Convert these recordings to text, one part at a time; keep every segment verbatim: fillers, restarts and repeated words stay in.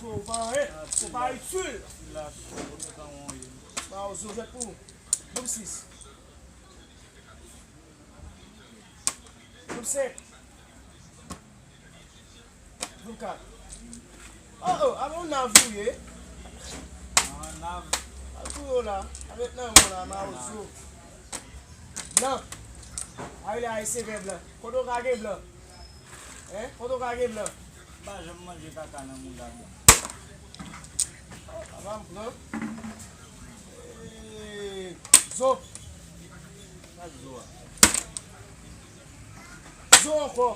Ou pa anyen, ou pa itil. Mawozo, jwèt pou ou. Doub sis. Doub senk. Doub kat. Oh, oh, a bon, nav ou ye? An nav. Al pou yo la. A met nan yon la, mawozo. Blan. A rele a esevè blan. Kote w ka gen blan? Hein? Kote w ka gen blan? M pa janm manje kaka nan mouda blan. Oh, papa m pran. Eh, zo. Sa zo a? Zo ankò.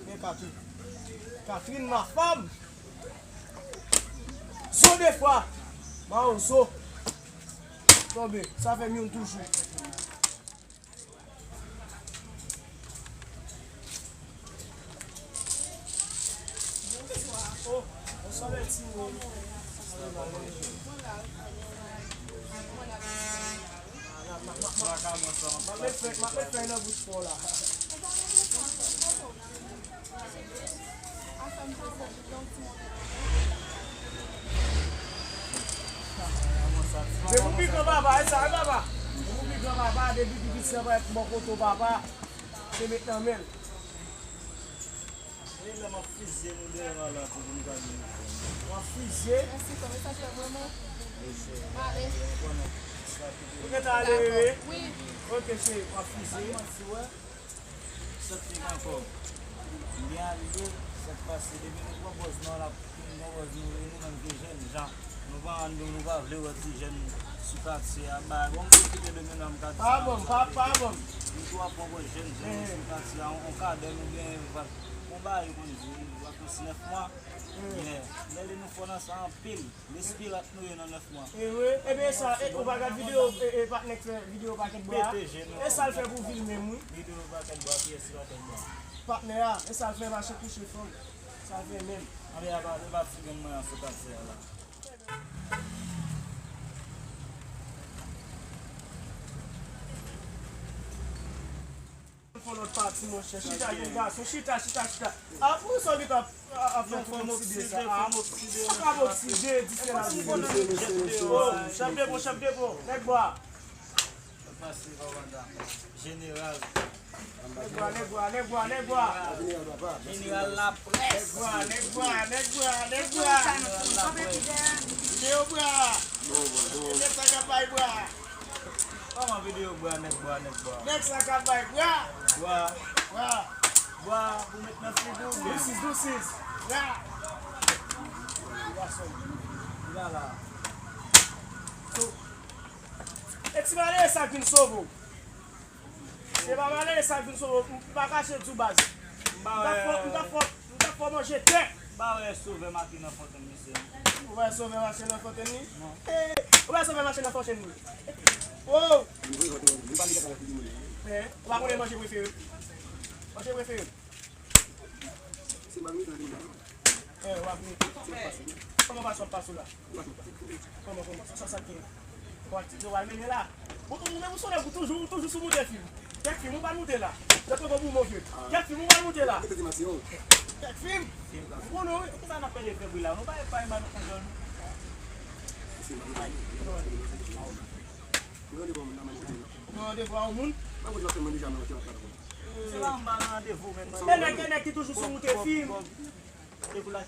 Men Katrin. Katrin, ma femme. Zo de fwa. Mawozo. Tonbe. Sa fè m youn toujou. Oh, bonswa, bèl timoun. M ap met fèy, m ap met fèy nan bouch pa w la. Depi w pi gran papa, e sa, e papa. Depi w pi gran papa, depi pitit sa pa bò kote w papa, se met nan men l. E lè m ap fizye nou deyò a la pou nou gade. W ap fizye? Mèsi, kòman sa fè vrèman? Ale. Ou gentan ale, bebe? Wi. Ok, cheri, w ap fizye. Sòt li ankò. M gen alye, sa k pase? Depi nou pran pòz nou an, n ap fin pran pòz nou, e nou menm ki jèn jan, nou pa ann, nou pa vle wè ti jèn sou katye a bay. Bon, m kite domino a, m ka di sa. Pa bon, pa, pa bon. Nou tou ap pran pòz jèn jan sou katye a, on, on kadè nou gen, on bagay yo konn di, vakansi nèf mwa. Men, lè nou fò nan sa anpil. Lespri rat nou ye nan nèf mwa. E wi, ebyen sa, e, ou pa gad videyo, e, e, patnè k fè videyo pakèt bwa a? E sa l fè pou vil menm, wi. Videyo pakèt bwa, kiyès ki pakèt bwa? Patnè a, e sa l fè mache kouche fanm. Sa l fè menm. Anben, apa, e pa ti grenn mwen an sou katye a la. Fè lòt pati, monchè. Chita, jèn gason. Chita, chita, chita. A, pou sa w gentan ap, ap fè tout okside sa a? Sa k ap okside, dife la. Oh, chèf depo, chèf depo. Nèg bwa. Jeneral. Nèg bwa, nèg bwa, nèg bwa, nèg bwa. Jeneral Laprès. Nèg bwa, nèg bwa, nèg bwa, nèg bwa. Jeneral Laprès. Nèg bwa. Nèg sa k ap bay bwa. Kòman videyo bwa, nèg bwa, nèg bwa? Nèg sa k ap bay bwa. Bwa. Bwa. Bwa pou met nan figi w byen. Dousis, dousis. Bwa. Gason. Li la la. So, e ti malere sa k vin sove w. Se pa malere sa k vin sove w. M pa kache di w baz. M pa wè. M t ap fè, m t ap fè, m t ap fè w manje tè. M pa wè sovè make nan fontenn misye. Ou wè sovè mache nan fontenn li? Non. Eh, ou wè sovè mache nan fontenn li? Oh! Eh, ou pa konnen manje prefere m? Manje prefere m? Eh, w ap mete. Kòman pase w ap pase w la? Kòman, kòman? Sa, sa, sa k gen? Ou ap tire w al mennen la. Ou, ou menm ou se nèg ou toujou, ou toujou sou moute fim. Kèk fim ou pral moute la. Jèt kòkò pou move. Kèk fim ou pral moute la. Kèk fim. Ou konnen wi. Poukisa n ap pede fè bri la? Nou pa epay mal nou konjòl nou. Nou randevou a yon moun. Se la m ba randevou menm. E nèg, e nèg ki toujou sou moute fim.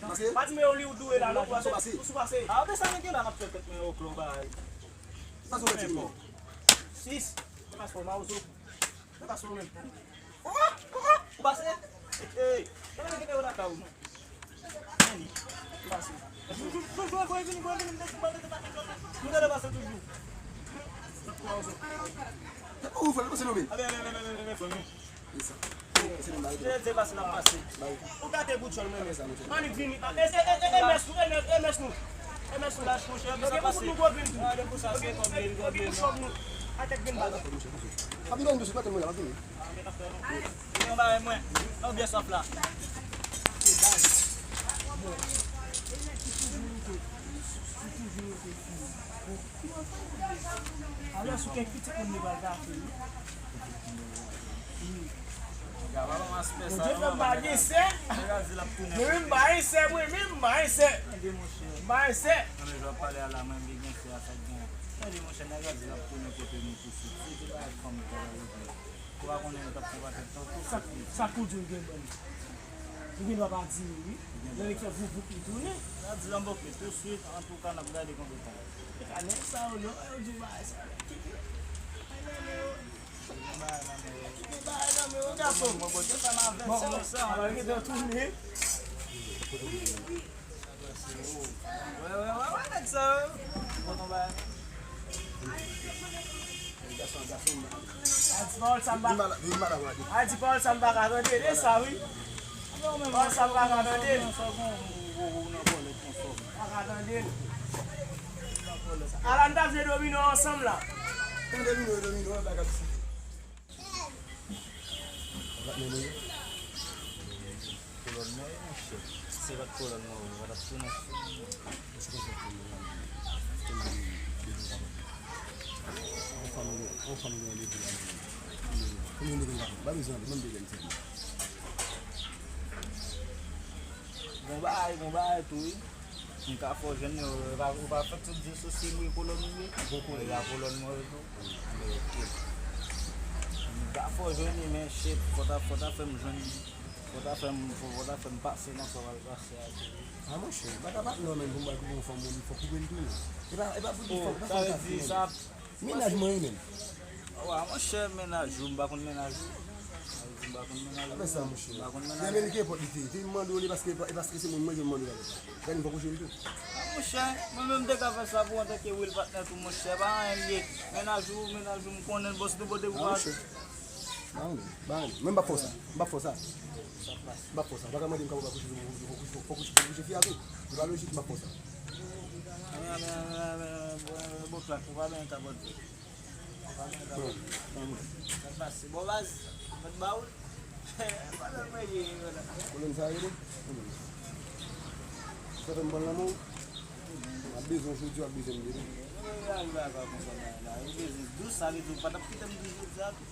Pase. Pa di men Hollywood ou ye la, non, ou sou pase. Ou sou pase. A, ou te sa nèg yo la, n ap fè tèt mwen oklo bagay. Pase ou mèt di nou. Sis. Se pa sou mawozo. Se pa sou menm. Ou pase. Ey. Kèlè nèg yo la ka ou non? Vini. Pase. Toujou, toujou, voye vini, voye vini, m te di, m te di, m te di. Nou te pase toujou. Ou fè l pase nou menm. Abe, abe, abe, abe, abe, abe, abe. Se, se pase n ap pase. Ou gate bout jòn mwen menm. Annik vini. E, e, e, e, M S nou, M S, M S nou. M S nou. Lach monchè, yo gen pou kout nou gwo grenn tou. Yo gen pou kout nou gwo grenn tou. Atèk grenn bal. Ap vin nou sou pate mwen la, ap vini. Yon bagay mwen. Nan byen sòf la. Toujou rete fi. Alò, sou kèk pitit moun li pral gate, wi. Wi. Bondye fè m pa gen sè. Mwen menm m pa gen sè, mwen menm m pa gen sè. M pa gen sè. Tande, monchè. Tande, monchè, nèg la di l ap tounen kote nou tousuit. Se te bagay fanm kò la regle. Ou pa konnen yo t ap fè pa tèt tankou sa. Sa pou di l gen ban m. Li gen dwa pa di wi. Lè li fè vouvouk li tounen. L a di l anboke tousuit, antouka, n ap gade konbyen tan. E pa nèg sa yo non, yo di bagay sa yo. Kite bagay nan men yo. Kite bagay nan men yo, gason. Bon, alò, li gen dwa tounen. Wè, wè, wè, wè, nèg sa yo. Bon, bon, bagay. A di pawòl sa m pa ka tande sa wi. Pawòl sa m pa ka tande. Pa ka tande. Ala n ta jwe domino ansanm la. Tande domino, domino, bagay. Kolòn mwen, monchè. Si se pa t kolòn mwen, ou pa t ap tounen. Yon fanm gen, yon fanm gen randevou la. Konbyen de gen la? Pa bezwen anpil, menm de gen sèlman. Gon bagay, gon bagay tou, wi. M ka fè w jwenn yo, ou pa, ou pa fèk sot di sou si mwen kolòn mwen ye. Gon kolòn. E la kolòn mwen yo tou. M ka fè w jwenn li, men shit, fò ta, fò ta fè m jwenn li. Fò ta fè m, fò, fò ta fè m pase nan sa w al pase a tou. A monchè, m pa ka pa non, men pou m al koupe yon fanm, mwen, fò koupe l tou non. E pa, e pa pou di fò, e pa fò ta fè non. Mennaj mwen wi menm. Wa, monchè, mennaj ou, m pa konn mennaj ou. Mennaj ou, m pa konn mennaj ou. Apre sa, monchè. M pa konn mennaj ou. Demen li ke pòt li te, te mande w li paske, e paske se moun mwen, ke m mande w avè sa. Gade m fò kouche li tou. A, monchè, mwen menm te ka fè sa pou antanke real patnè tou, monchè. Pa anyen li ye. Mennaj ou, mennaj ou, m konnen l, bòs nou pote pou pa. A, monchè. Ba anyen, ba anyen. Men m p ap fè w sa. M p ap fè w sa. M p ap fè w sa. Ou pa ka mande m kòman pou kouche, pou kouche, pou kouche, pou kouche fi a tou. Se pa lojik, m p ap fè w sa. Bon, bon, bon, bon, bon, bon, klak, ou pa benyen kabòt vre. Ou pa benyen kabòt vre. Sa k pase? Bon, baz, mèt ba ou l. Pandan mwen ye, wala. Kolòn sa rele? Sa fè m pran lanmou. M ap bezwen jodi, w ap bezwen m demen. Ou bezwen dous, sa vle di ou pa t ap kite m dous jodi a tou.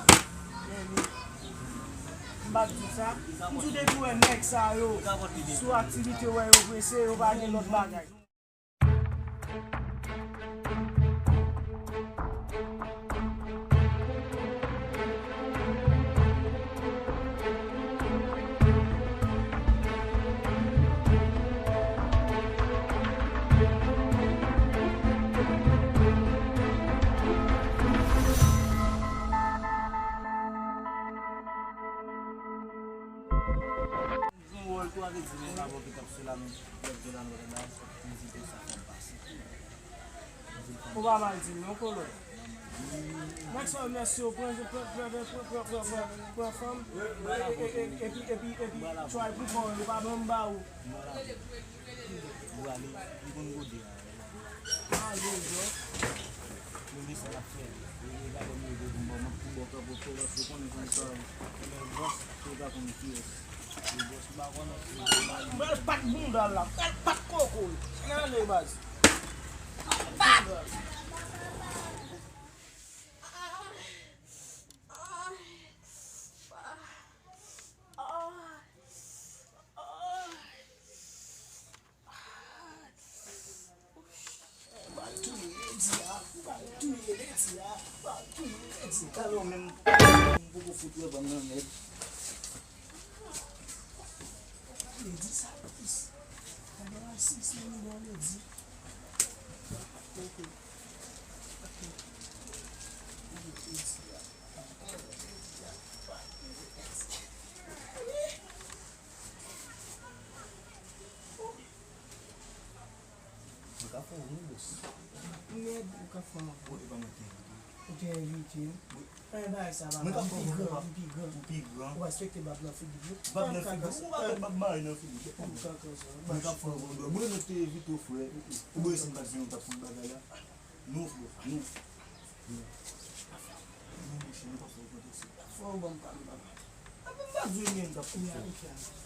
M pa di sa. M tou depi wè nèg sa yo sou aktivite, wè yo prese, yo pa gen lòt bagay. Yon wòl tou avèk di men avè w ki t ap sou la, men lòt de la, lòt la, vizite sa fè m pase. Ou pa mal di m non, Kolo. Maxwell, mèsi, ou pran, pran, pran fanm, e, e, e, epi, epi, epi, try pou kò w, yo pa ban m ba ou. Ou ale, li konn gode a. Ale, bro. Yo gen sa l ap fè. Yo gen gade m yo gen pou m ba w, m ap pou bò kanpe w, Kolo, ou konnen konn sa, lè bòs, ou pa konn kiyès. Li bòs, ou pa konnen. Bèl pat bounda l la, bèl pat koko l. Gade baz. Pat bounda l. Pral touye Ledi a, pral touye Ledi a, pral touye Ledi a. Talè w menm, m poko fout wè bann nan nèt. Ledi sa plis. Gade rasis nan nivo Ledi. Ok. Ok. Ledi a. Ledi a. Pral touye Ledi a. Mwen ka fè w wi, bòs. Mèd, ou ka fè m ankò. Bon, e pa mwen ki envite w. Ou te envite m. Wi. Anyen bagay sa, Mwen papa. t ap M pi fè gran, konpa. M pi gran. Ou pi gran. Ou respekte bab nan figi m. Bab nan figi. Ou pa met bab mari nan figi. Ou kankan sa. Mwen t ap fè yon bon. Mwen renmen te envite w, frè. Ou bwè si m pa t vini, ou t ap konn bagay la. Non, frè. Non. Non, monchè, nou pa fè yon konte se. Fò w ban m pale, papa. Apa m pa di w menm k ap fè. Wi, a, ok, a.